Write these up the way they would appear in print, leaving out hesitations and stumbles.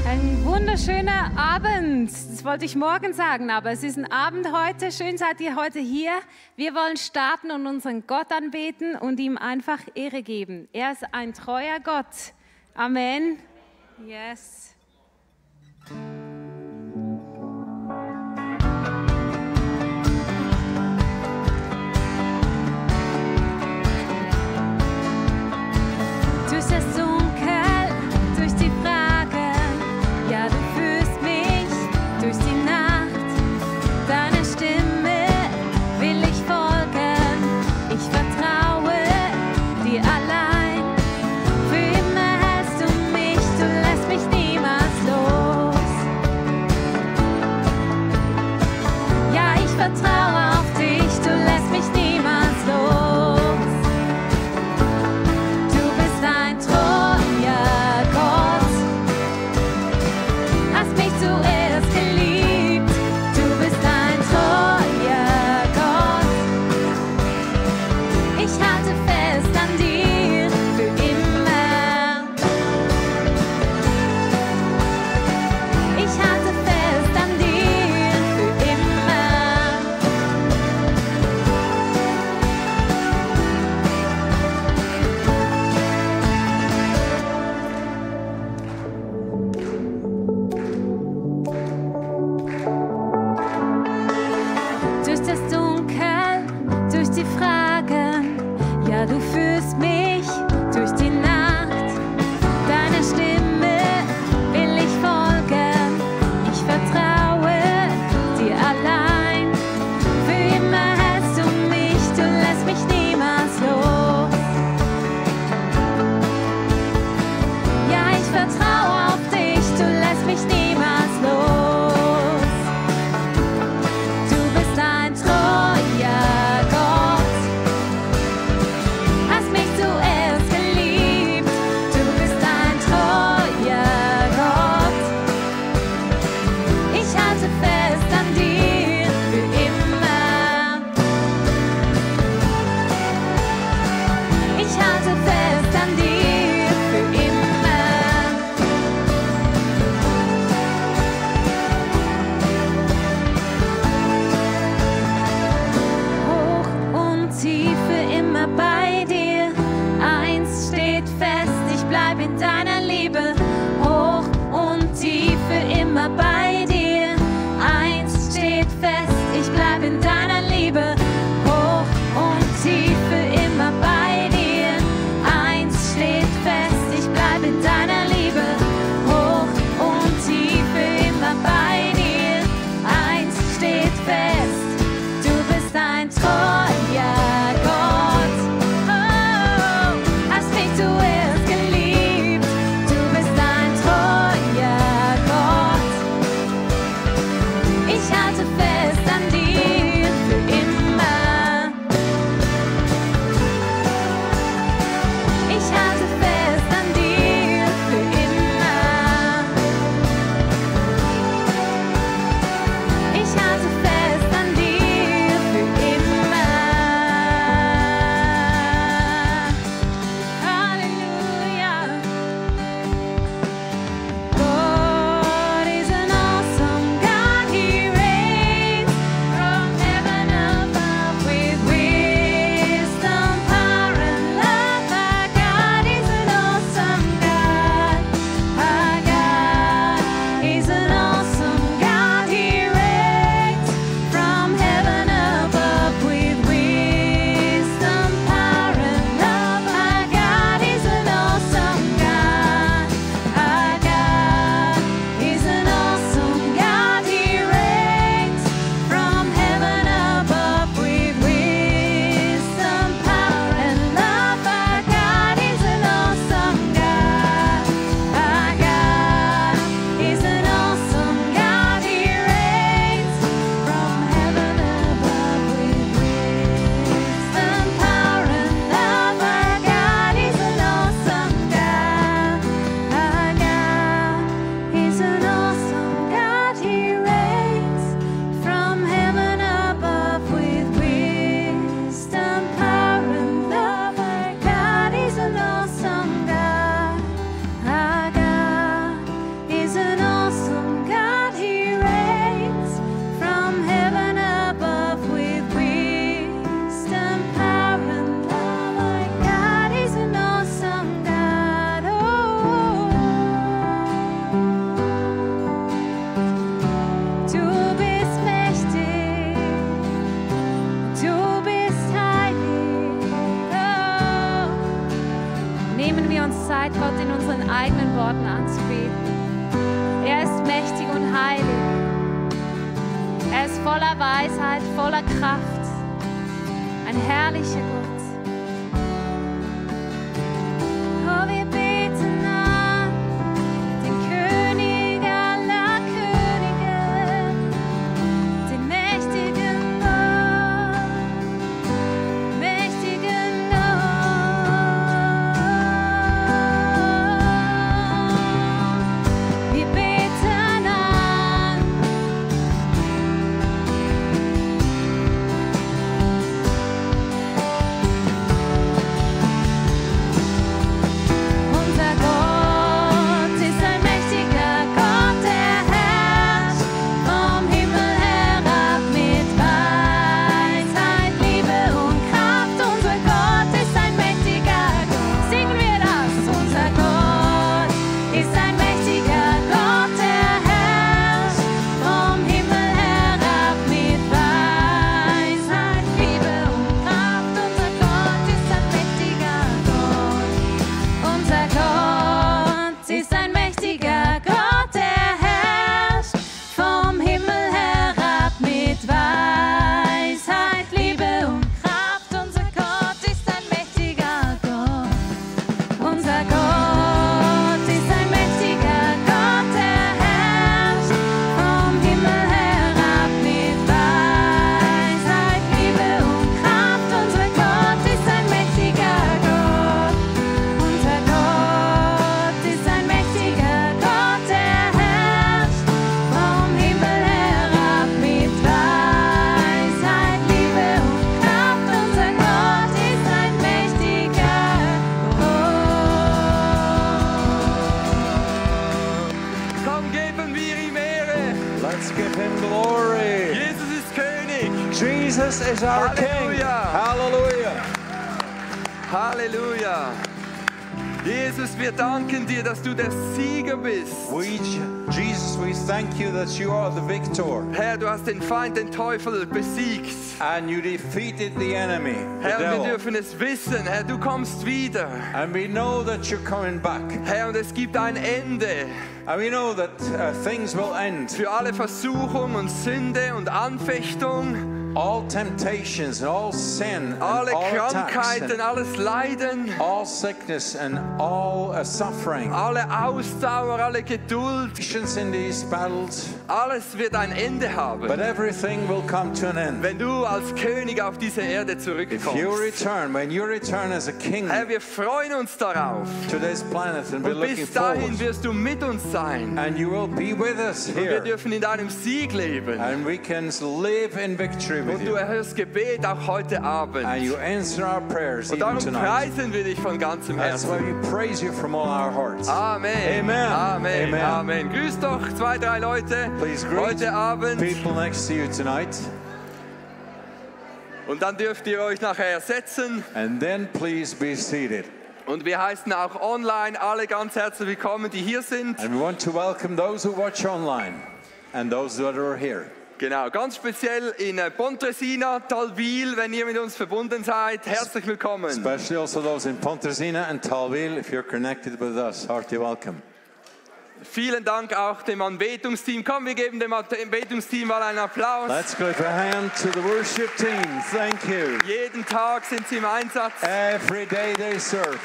Ein wunderschöner Abend. Das wollte ich morgen sagen, aber es ist ein Abend heute. Schön seid ihr heute hier. Wir wollen starten und unseren Gott anbeten und ihm einfach Ehre geben. Er ist ein treuer Gott. Amen. Yes. Durch das Dunkel, durch die Fragen, ja, du führst mich durch die Nacht. Deiner Stimme will ich folgen, ich vertraue dir allein. Für immer hältst du mich, du lässt mich niemals voller Weisheit, voller Kraft. Ein herrlicher Gott. Oh, wir beten an den König aller Könige, den mächtigen Gott, mächtigen Gott. Wir beten an unser Gott ist ein mächtiger Gott, der herrscht vom Himmel herab mit Weisheit, Liebe und Kraft. Unser Gott ist ein mächtiger Gott. Singen wir das. Unser Gott ist ein mächtiger Gott, der herrscht vom Himmel herab mit Weisheit, Liebe und Kraft. Unser Gott ist ein mächtiger Gott. Unser Gott ist ein mächtiger Gott, der herrscht vom Himmel herab mit Weisheit, Liebe und Kraft. Unser Gott ist ein mächtiger Gott. Unser Gott ist ein mächtiger Gott, der herrscht vom Himmel herab mit Weisheit, Liebe und Kraft. Unser Gott ist ein mächtiger Gott. Unser Gott ist ein mächtiger Gott, der herrscht vom Himmel herab mit Weisheit, Liebe und Kraft. Unser Gott ist ein mächtiger Gott. Komm, geben wir ihm Ehre. Let's give him glory. Jesus ist König. Jesus is our King. Hallelujah. Hallelujah. Halleluja. Jesus, wir danken dir, dass du der Sieger bist. Jesus, we thank you that you are the victor Herr, du hast den Feind, den Teufel besiegt. and you defeated the enemy, the Herr, wir devil. dürfen es wissen. Herr, du kommst wieder. And we know that you're coming back. Herr, und es gibt ein Ende And we know that things will end. für alle Versuchung und Sünde und Anfechtung, All temptations and all sin and alle all attacks Krankheiten, and alles Leiden, all sickness and all suffering. alle Ausdauer, alle Geduld, Patience in these battles, alles wird ein Ende haben, but everything will come to an end. wenn du als König auf diese Erde If you zurückkommst. return, when you return as a king Herr, wir freuen uns darauf. to this planet and we're Und looking bis dahin forward, wirst du mit uns sein. and you will be with us Und wir here, dürfen in deinem Sieg leben. and we can live in victory with Und du you, erhörst Gebet auch heute Abend. and you answer our prayers Und even darum tonight. preisen wir dich von ganzem That's why Herzen. we praise you from all our hearts. Amen. Amen. Amen. Amen. Amen. Grüß doch 2, 3 Leute Please greet heute Abend. people next to you tonight, Und dann dürft ihr euch nachher setzen. and then please be seated. Und wir heißen auch online alle ganz herzlich willkommen, die hier sind. And we want to welcome those who watch online and those that are here. Genau, ganz speziell in Pontresina, Talwil, wenn ihr mit uns verbunden seid. Herzlich willkommen. Especially also those in Pontresina and Talwil, if you're connected with us, hearty welcome. Vielen Dank auch dem Anbetungsteam. Komm, wir geben dem Anbetungsteam mal einen Applaus. Let's give a hand to the worship team. Thank you. Jeden Tag sind sie im Einsatz. Every day they serve.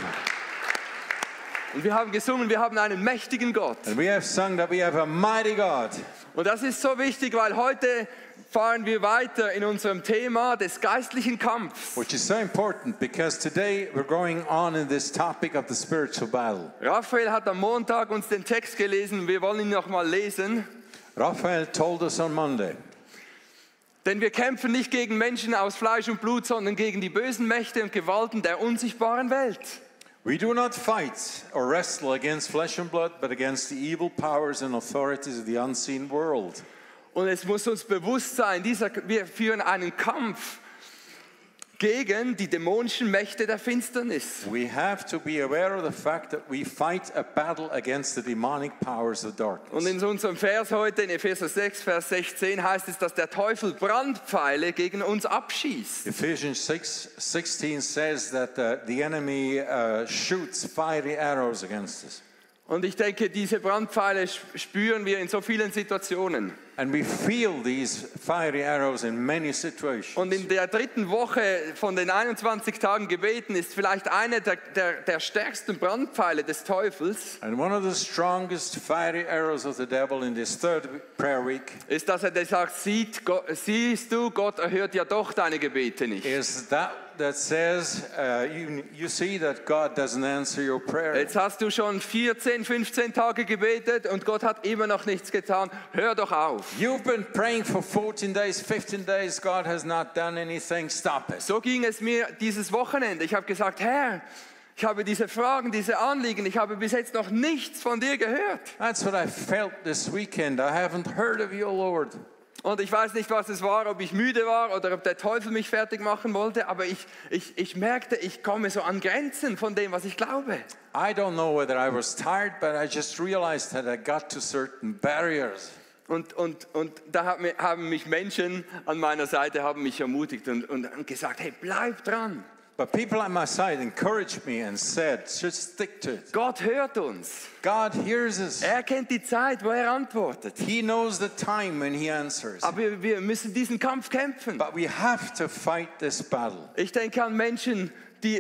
Und wir haben gesungen, wir haben einen mächtigen Gott. And we have sung that we have a mighty God. Und das ist so wichtig, weil heute fahren wir weiter in unserem Thema des geistlichen Kampfs. Which is so important because today we're going on in this topic of the spiritual battle. Raphael hat am Montag uns den Text gelesen, wir wollen ihn noch mal lesen. Raphael told us on Monday, Denn wir kämpfen nicht gegen Menschen aus Fleisch und Blut, sondern gegen die bösen Mächte und Gewalten der unsichtbaren Welt. we do not fight or wrestle against flesh and blood, but against the evil powers and authorities of the unseen world. Und es muss uns bewusst sein, wir führen einen Kampf gegen die dämonischen Mächte der Finsternis. We have to be aware of the fact that we fight a battle against the demonic powers of Und darkness. in unserem Vers heute, in Epheser 6, Vers 16, heißt es, dass der Teufel Brandpfeile gegen uns abschießt. Ephesians 6:16 says that the enemy shoots fiery arrows against us. Und ich denke, diese Brandpfeile spüren wir in so vielen Situationen. And we feel these fiery arrows in many situations. Und in der dritten Woche von den 21 Tagen Gebeten ist vielleicht eine der stärksten Brandpfeile des Teufels, And one of the strongest fiery arrows of the devil in this third prayer week ist, dass er sagt, siehst du, Gott erhört ja doch deine Gebete nicht. is that says, you see that God doesn't answer your prayer. Jetzt hast du schon 14, 15 Tage gebetet und Gott hat immer noch nichts getan. Hör doch auf. You've been praying for 14 days, 15 days, God has not done anything, stop it. So ging es mir dieses Wochenende. Ich habe gesagt, Herr, ich habe diese Fragen, diese Anliegen, ich habe bis jetzt noch nichts von dir gehört. That's what I felt this weekend. I haven't heard of you, Lord. Und ich weiß nicht, was es war, ob ich müde war oder ob der Teufel mich fertig machen wollte, aber ich merkte, ich komme so an Grenzen von dem, was ich glaube. I don't know whether I was tired, but I just realized that I got to certain barriers. Und da haben mich Menschen an meiner Seite haben mich ermutigt und gesagt, hey, bleib dran. But people at my side encouraged me and said, just stick to it. Gott hört uns. God hears us. Er kennt die Zeit, wo er antwortet. He knows the time when he answers. Aber wir müssen diesen Kampf kämpfen. But we have to fight this battle. Ich denke an Menschen,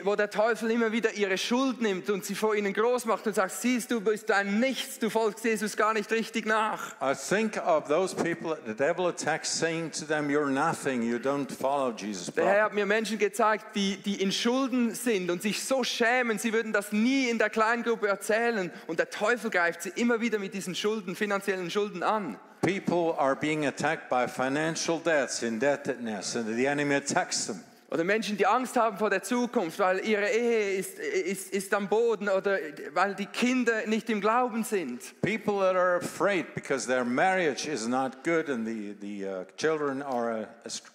wo der Teufel immer wieder ihre Schuld nimmt und sie vor ihnen groß macht und sagt, siehst du, bist ein Nichts, du folgst Jesus gar nicht richtig nach. I think of those people that the devil attacks saying to them, you're nothing, you don't follow Jesus. Der Herr hat mir Menschen gezeigt, die in Schulden sind und sich so schämen, sie würden das nie in der Kleingruppe erzählen und der Teufel greift sie immer wieder mit diesen Schulden, finanziellen Schulden an. People are being attacked by financial debts, indebtedness, and the enemy attacks them. Oder Menschen, die Angst haben vor der Zukunft, weil ihre Ehe ist am Boden oder weil die Kinder nicht im Glauben sind. People that are afraid because their marriage is not good and the children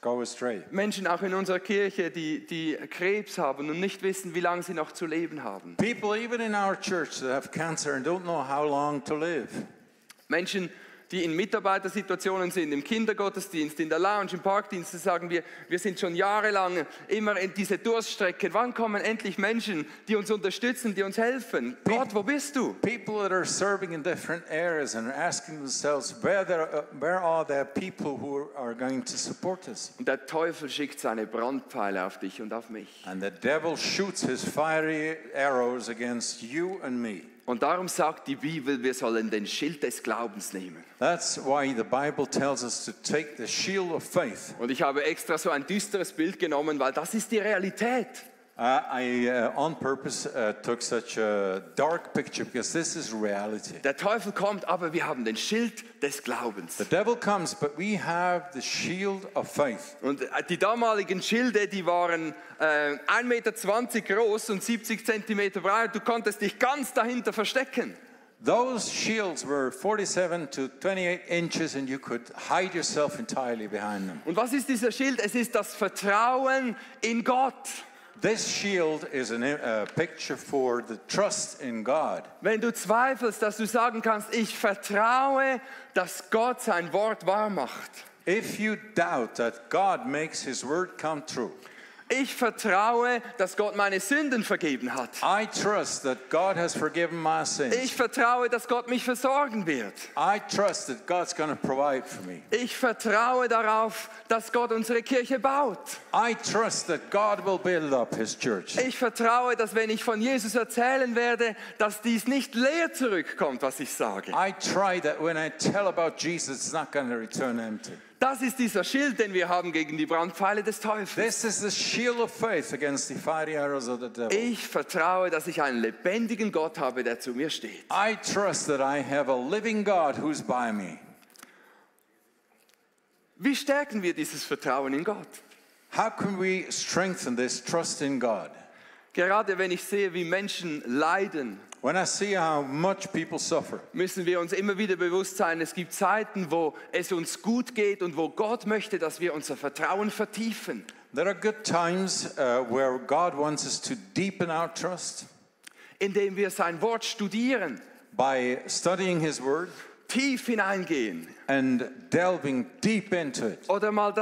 go astray. Menschen auch in unserer Kirche, die Krebs haben und nicht wissen, wie lange sie noch zu leben haben. People even in our church that have cancer and don't know how long to live. Menschen, die in Mitarbeitersituationen sind, im Kindergottesdienst, in der Lounge, im Parkdienst, da sagen wir sind schon jahrelang immer in diese Durststrecke. Wann kommen endlich Menschen, die uns unterstützen, die uns helfen? Gott, wo bist du? People that are serving in different areas and are asking themselves, where are there people who are going to support us? Und der Teufel schickt seine Brandpfeile auf dich und auf mich. And the devil shoots his fiery arrows against you and me. Und darum sagt die Bibel, wir sollen den Schild des Glaubens nehmen. That's why the Bible tells us to take the shield of faith. Und ich habe extra so ein düsteres Bild genommen, weil das ist die Realität. I on purpose took such a dark picture because this is reality. Der Teufel kommt, aber wir haben den Schild des Glaubens. The devil comes, but we have the shield of faith. Und die damaligen Schilde, die waren 1,20 Meter groß und 70 Zentimeter breit. Du konntest dich ganz dahinter verstecken. Those shields were 47 to 28 inches and you could hide yourself entirely behind them. Und was ist dieser Schild? Es ist das Vertrauen in Gott. This shield is a picture for the trust in God. Wenn du zweifelst, dass du sagen kannst, ich vertraue, dass Gott sein Wort wahr macht. If you doubt that God makes his word come true. Ich vertraue, dass Gott meine Sünden vergeben hat. I trust that God has forgiven my sins. Ich vertraue, dass Gott mich versorgen wird. I trust that God's going to provide for me. Ich vertraue darauf, dass Gott unsere Kirche baut. I trust that God will build up his church. Ich vertraue, dass wenn ich von Jesus erzählen werde, dass dies nicht leer zurückkommt, was ich sage. I try that when I tell about Jesus, it's not going to return empty. Das ist dieser Schild, den wir haben gegen die Brandpfeile des Teufels. This is the shield of faith against the fiery arrows of the devil. Ich vertraue, dass ich einen lebendigen Gott habe, der zu mir steht. I trust that I have a living God who's by me. Wie stärken wir dieses Vertrauen in Gott? How can we strengthen this trust in God? Gerade wenn ich sehe, wie Menschen leiden, When I see how much people suffer, müssen wir uns immer wieder bewusst sein, es gibt Zeiten, wo es uns gut geht und wo Gott möchte, dass wir unser Vertrauen vertiefen. there are good times where God wants us to deepen our trust Indem wir sein Wort studieren, by studying his word, tief hineingehen and delving deep into it. oder mal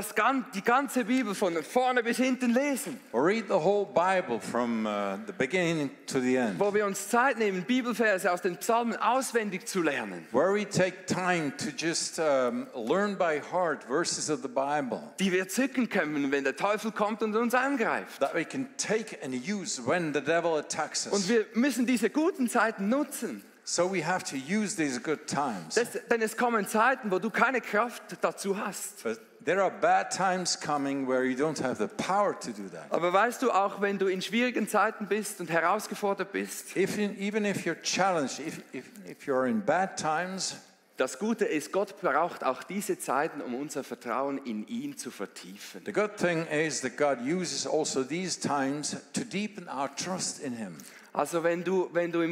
die ganze Bibel von vorne bis hinten lesen, Or read the whole Bible from the beginning to the end. wo wir uns Zeit nehmen, Bibelverse aus den Psalmen auswendig zu lernen, Where we take time to just learn by heart verses of the Bible die wir zücken können, wenn der Teufel kommt und uns angreift. that we can take and use when the devil attacks Und us. wir müssen diese guten Zeiten nutzen. So we have to use these good times. Denn es kommen Zeiten, wo du keine Kraft dazu hast. But there are bad times coming where you don't have the power to do that. Aber weißt du, auch wenn du in schwierigen Zeiten bist und herausgefordert bist, Even if you're challenged, if you're in bad times, das Gute ist, Gott braucht auch diese Zeiten, um unser Vertrauen in ihn zu vertiefen. the good thing is that God uses also these times to deepen our trust in Him. Also wenn du im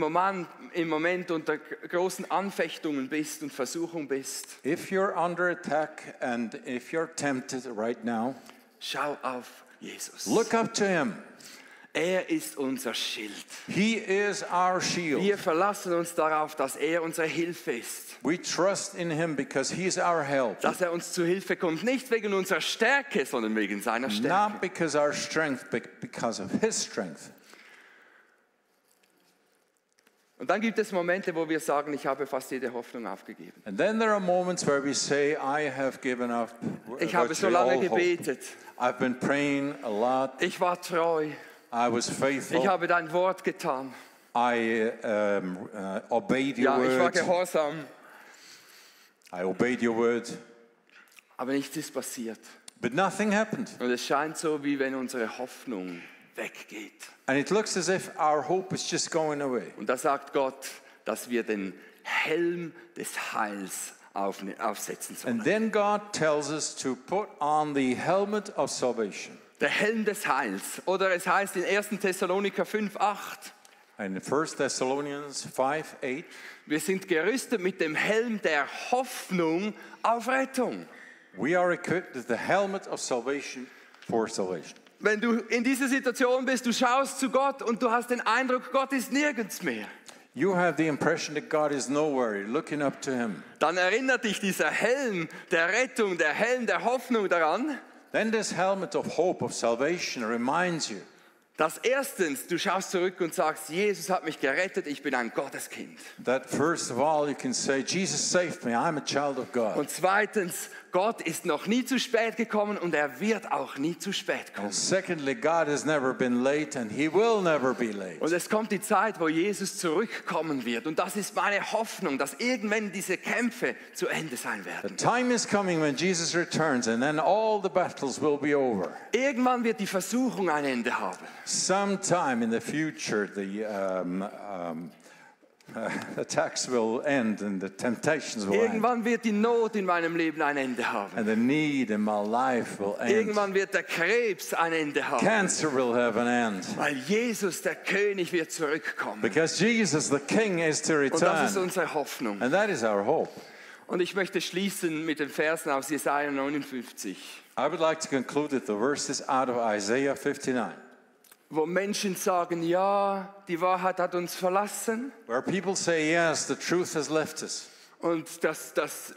Moment unter großen Anfechtungen bist und Versuchung bist, If you're under attack and if you're tempted right now, schau auf Jesus. look up to Him. Er ist unser Schild. He is our shield. Wir verlassen uns darauf, dass er unsere Hilfe ist. We trust in Him because He's our help. Dass er uns zu Hilfe kommt, nicht wegen unserer Stärke, sondern wegen seiner Stärke. Not because our strength, but because of His strength. Und dann gibt es Momente, wo wir sagen, ich habe fast jede Hoffnung aufgegeben. And then there are moments where we say, I have given up. Ich habe so virtually lange all hope. gebetet. I've been praying a lot. Ich war treu. I was faithful. Ich habe dein Wort getan. I obeyed your Ja, ich war word. gehorsam. I obeyed your word. Aber nichts ist passiert. But nothing happened. Und es scheint so, wie wenn unsere Hoffnung weggeht. And it looks as if our hope is just going away. Und da sagt Gott, dass wir den Helm des Heils aufsetzen sollen. And then God tells us to put on the helmet of salvation. Der Helm des Heils. Oder es heißt in 1. Thessaloniker 5,8. And in 1 Thessalonians 5:8, Wir sind gerüstet mit dem Helm der Hoffnung auf Rettung. we are equipped with the helmet of salvation for salvation. Wenn du in dieser Situation bist, du schaust zu Gott und du hast den Eindruck, Gott ist nirgends mehr, You have the impression that God is nowhere, you're looking up to Him. dann erinnert dich dieser Helm der Rettung, der Helm der Hoffnung daran, Then this helmet of hope, of salvation reminds you dass erstens du schaust zurück und sagst, Jesus hat mich gerettet, ich bin ein Gotteskind. that first of all you can say, Jesus saved me, I'm a child of God. Und zweitens, Gott ist noch nie zu spät gekommen und er wird auch nie zu spät kommen. And secondly, God has never been late and He will never be late. Und es kommt die Zeit, wo Jesus zurückkommen wird. Und das ist meine Hoffnung, dass irgendwann diese Kämpfe zu Ende sein The werden. time is coming when Jesus returns and then all the battles will be over. Irgendwann wird die Versuchung ein Ende haben. Sometime in the future, the attacks will end and the temptations will end. Irgendwann wird die Not in meinem Leben ein Ende haben. And the need in my life will end. Irgendwann wird der Krebs ein Ende haben. Cancer will have an end. Weil Jesus, der König, wird zurückkommen. Because Jesus, the King, is to Und das ist return. unsere Hoffnung. And that is our hope. Und ich möchte schließen mit den Versen aus Jesaja 59, I would like to conclude with the verses out of Isaiah 59, wo Menschen sagen, ja, die Wahrheit hat uns verlassen. where people say, yes, the truth has left us. Und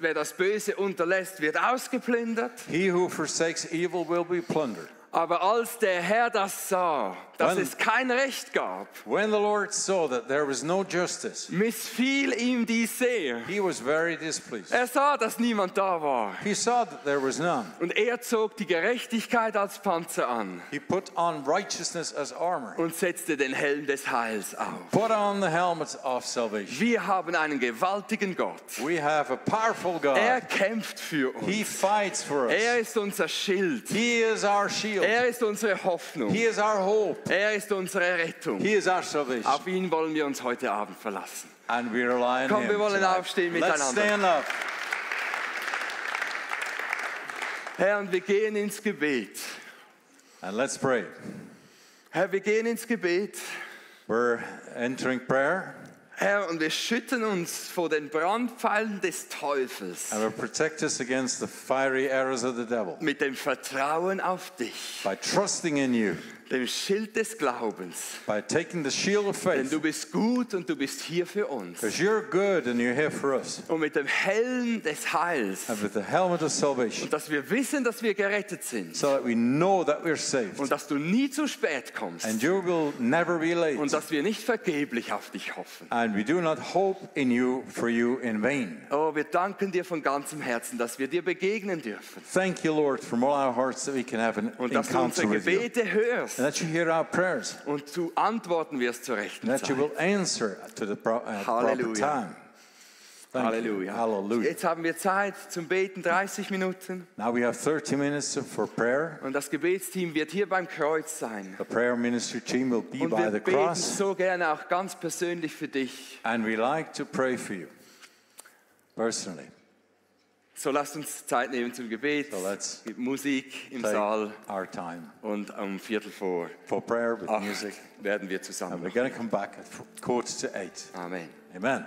wer das Böse unterlässt, wird ausgeplündert. He who forsakes evil will be plundered. Aber als der Herr das sah, dass Wann? es kein Recht gab, When the Lord saw that there was no justice, missfiel ihm dies sehr. he was very displeased. Er sah, dass niemand da war. He saw that there was none. Und er zog die Gerechtigkeit als Panzer an He put on righteousness as armor. und setzte den Helm des Heils auf. Put on the helmet of salvation. Wir haben einen gewaltigen Gott. We have a powerful Er God. kämpft für He uns. fights for Er us. ist unser Schild. He is our shield. Er ist unsere Hoffnung. He is our hope. Er ist unsere Rettung. He is our salvation. Auf ihn wollen wir uns heute Abend verlassen. And we rely on Komm, Him wir wollen tonight. aufstehen Let's miteinander. stand up. Herr, und wir gehen ins Gebet. And let's pray. Herr, wir gehen ins Gebet. We're entering prayer. Herr, und wir schütten uns vor den Brandpfeilen des Teufels And will protect us against the fiery arrows of the devil mit dem Vertrauen auf dich. by trusting in you. dem Schild des Glaubens. by taking the shield of Denn faith, du bist gut und du bist hier für uns. because you're good and you're here for us, Und mit dem Helm des Heils. and with the helmet of salvation, Und dass wir wissen, dass wir gerettet sind. so that we know that we're saved, Und dass du nie zu spät kommst. and you will never be late, Und dass wir nicht vergeblich auf dich hoffen. and we do not hope in you for you in vain. Oh, wir danken dir von ganzem Herzen, dass wir dir begegnen dürfen. Thank you, Lord, from all our hearts that we can have an Und dass du unsere encounter with you, Gebete hörst. and that you hear our prayers, Und du antworten wirst zur rechten and that you Zeit. will answer to the proper Halleluja. time. Thank you. Halleluja. Hallelujah. Jetzt haben wir Zeit zum Beten, 30 Minuten. Now we have 30 minutes for prayer. Und das Gebetsteam wird hier beim Kreuz sein. The prayer ministry team will be Und by wir the beten cross, so gerne auch ganz persönlich für dich. and we like to pray for you personally. So lasst uns Zeit nehmen zum Gebet. So let's Es gibt Musik im Take Saal our time und um Viertel vor for prayer with 8 music, werden wir and zusammen. we're going to come back at quarter to 8. Amen. Amen.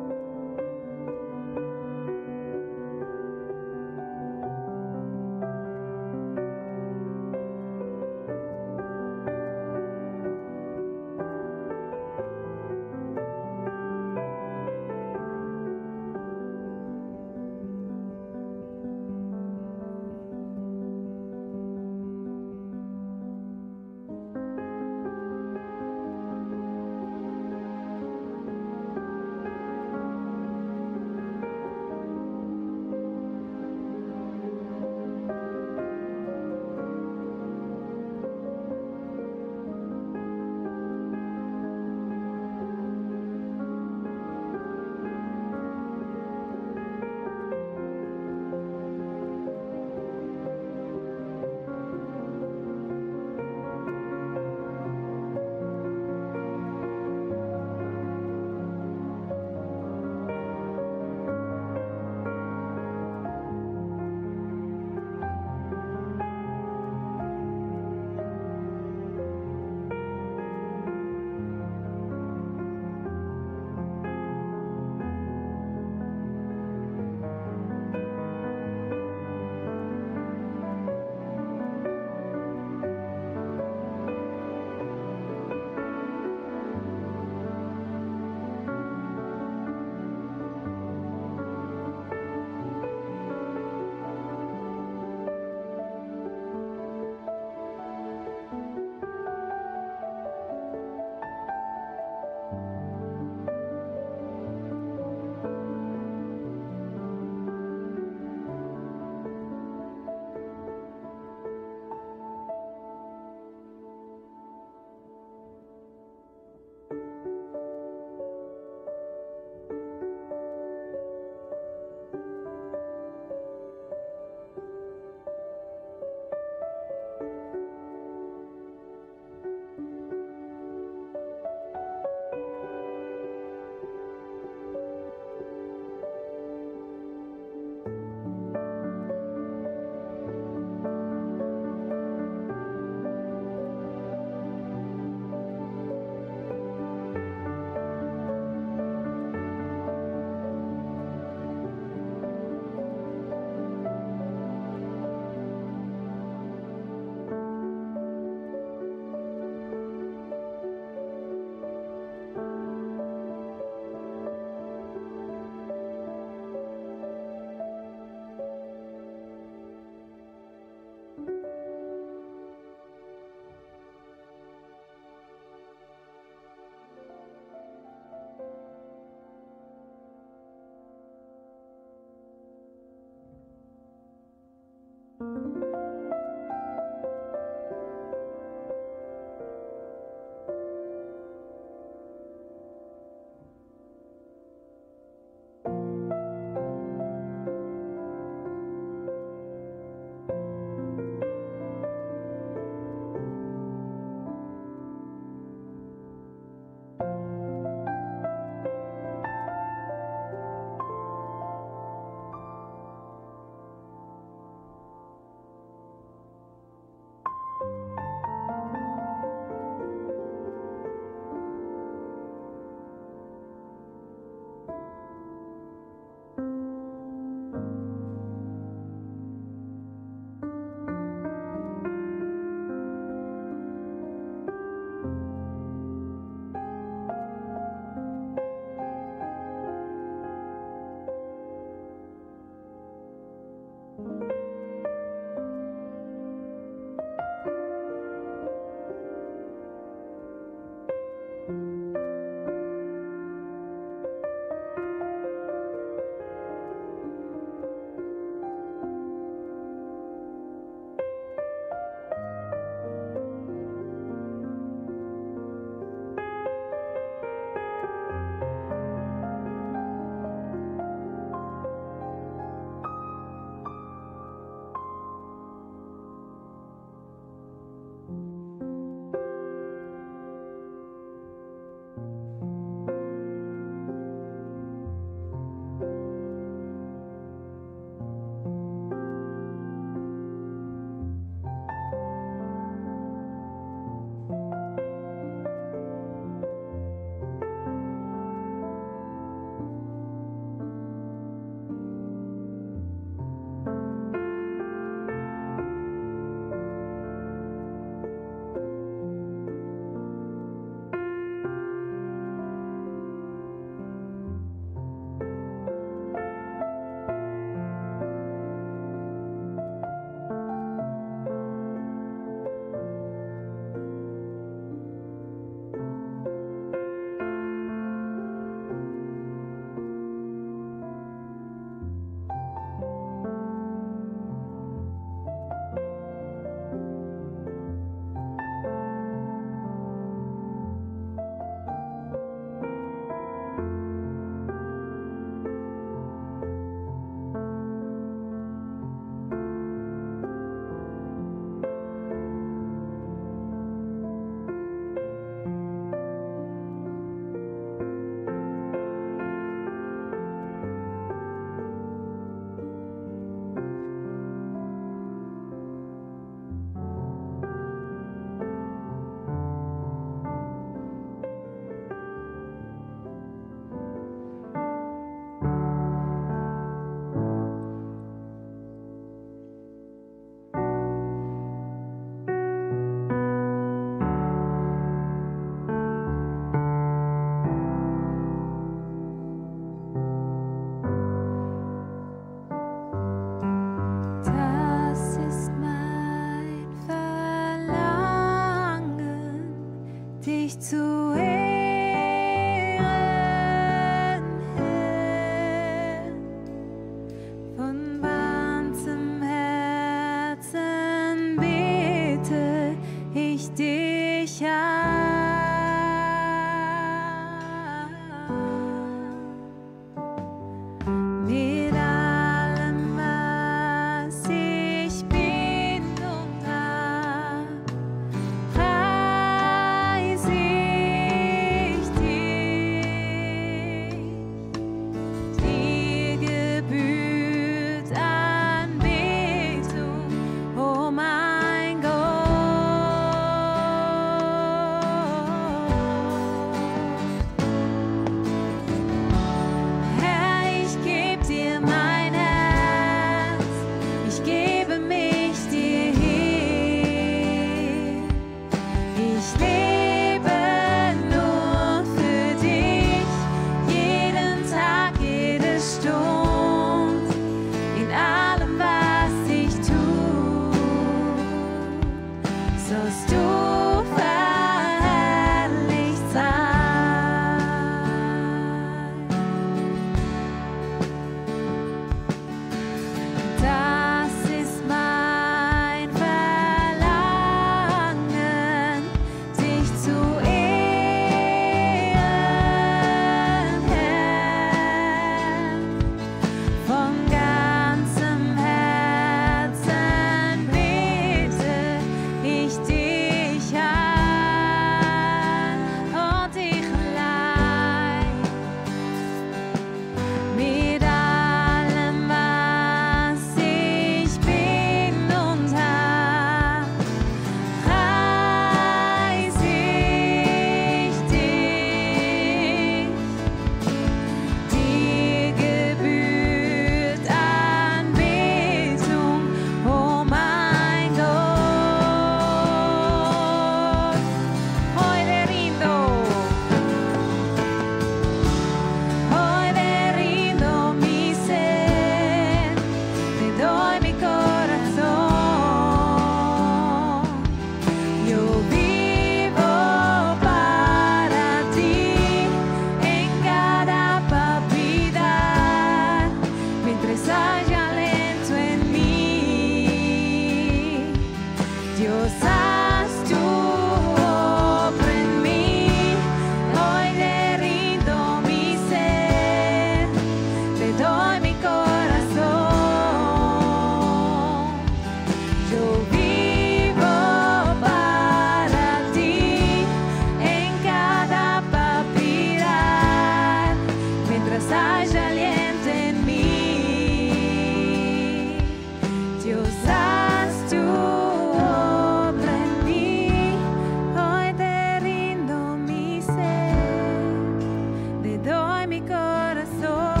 en mi corazón.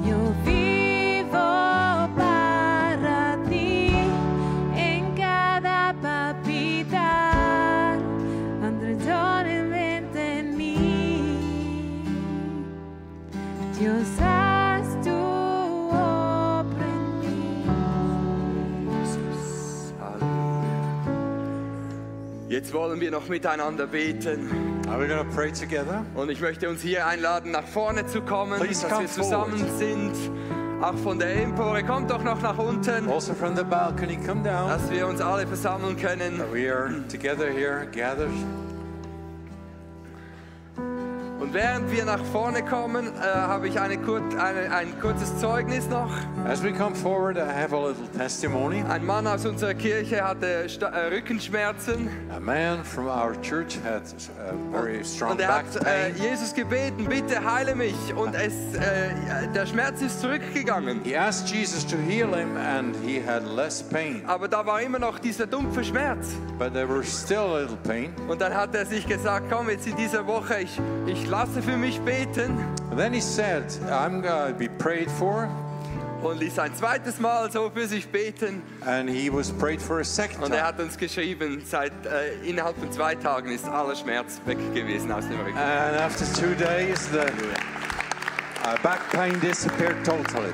Yo vivo para ti en cada palpitar, andrenamente en mí. Dios, haz tu obra en mí. Jesus. Halleluja. Jetzt wollen wir noch miteinander beten. Are we going to pray together? Und ich möchte uns hier einladen, nach vorne zu kommen, Please dass come wir zusammen forward. sind. Auch von der Empore, kommt doch noch nach unten, Also from the balcony, come down. dass wir uns alle versammeln können. That we are together here, gathered. Und während wir nach vorne kommen, habe ich ein kurzes Zeugnis noch. As we come forward, I have a little testimony. Ein Mann aus unserer Kirche hatte Rückenschmerzen A man from our church had very strong und er back hat pain. Jesus gebeten, bitte heile mich. Und der Schmerz ist zurückgegangen. He asked Jesus to heal him and he had less pain. Aber da war immer noch dieser dumpfe Schmerz. But there was still a little pain. Und dann hat er sich gesagt, komm jetzt in dieser Woche, ich lasse für mich beten. And then he said, I'm going to be prayed for. Und ließ ein zweites Mal so für sich beten. And he was prayed for a second Und er time. hat uns geschrieben, innerhalb von 2 Tagen ist aller Schmerz weg gewesen aus dem Rücken. And after 2 days, the back pain disappeared totally.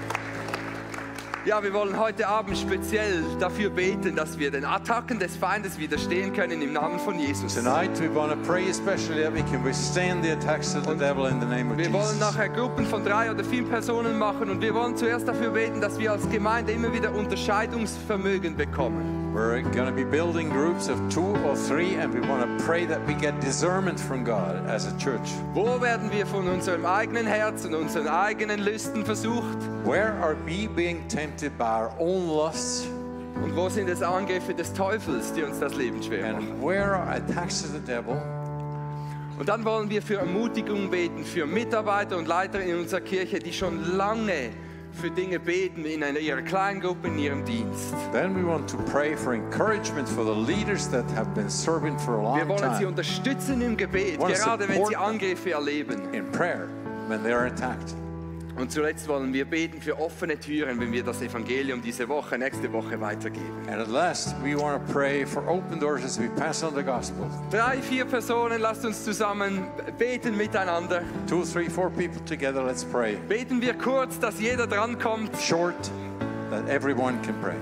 Ja, wir wollen heute Abend speziell dafür beten, dass wir den Attacken des Feindes widerstehen können im Namen von Jesus. Tonight we want to pray especially that we can withstand the attacks of the devil in the name of Wir wollen Jesus. nachher Gruppen von 3 oder 4 Personen machen und wir wollen zuerst dafür beten, dass wir als Gemeinde immer wieder Unterscheidungsvermögen bekommen. We're going to be building groups of 2 or 3 and we want to pray that we get discernment from God as a church. Wo werden wir von unserem eigenen Herzen, unseren eigenen Lüsten versucht? Where are we being tempted by our own lusts? Und wo sind es Angriffe des Teufels, die uns das Leben schwer machen? And where are attacks of the devil? Und dann wollen wir für Ermutigung beten, für Mitarbeiter und Leiter in unserer Kirche, die schon lange für Dinge beten in ihrer Kleingruppe, in ihrem Dienst. Then we want to pray for encouragement for the leaders that have been serving for a Wir long wollen sie time unterstützen im Gebet, Wanna gerade wenn support sie them. Angriffe erleben. in prayer when they are attacked. Und zuletzt wollen wir beten für offene Türen, wenn wir das Evangelium nächste Woche weitergeben. And at last, we want to pray for open doors as we pass on the gospel. 3, 4 Personen, lasst uns zusammen beten miteinander. 2, 3, 4 people together, let's pray. Beten wir kurz, dass jeder drankommt. Short, that everyone can pray.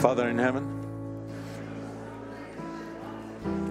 Father in heaven,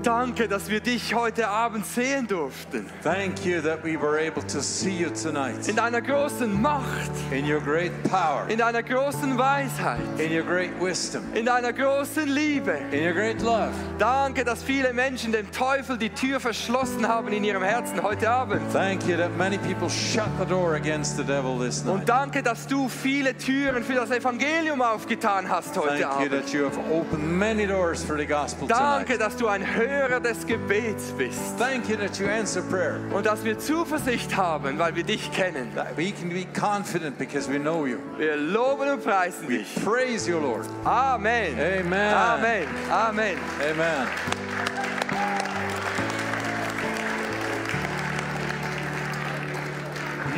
Danke, dass wir dich heute Abend sehen durften. thank you that we were able to see you tonight In deiner großen Macht, in your great power, in deiner großen Weisheit, in your great wisdom, in deiner großen Liebe. in your great love. Danke, dass viele Menschen dem Teufel die Tür verschlossen haben in ihrem Herzen heute Abend. Thank you that many people shut the door against the devil this Und night. danke, dass du viele Türen für das Evangelium aufgetan hast heute Thank you Abend. that you have opened many doors for the gospel Danke, tonight. dass du ein Hörer des Gebets bist. Thank you that you answer prayer. Und dass wir Zuversicht haben, weil wir dich kennen. That we can be confident because we know you. Wir loben und preisen We dich. praise you, Lord. Amen. Amen. Amen. Amen. Amen.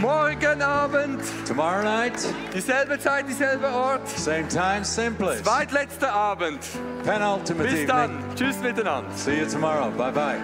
Morgen Abend, Tomorrow night, dieselbe Zeit, dieselber Ort. same time, same place. Zweitletzter Abend. Penultimate Bis evening. dann. Tschüss miteinander. See you tomorrow. Bye bye.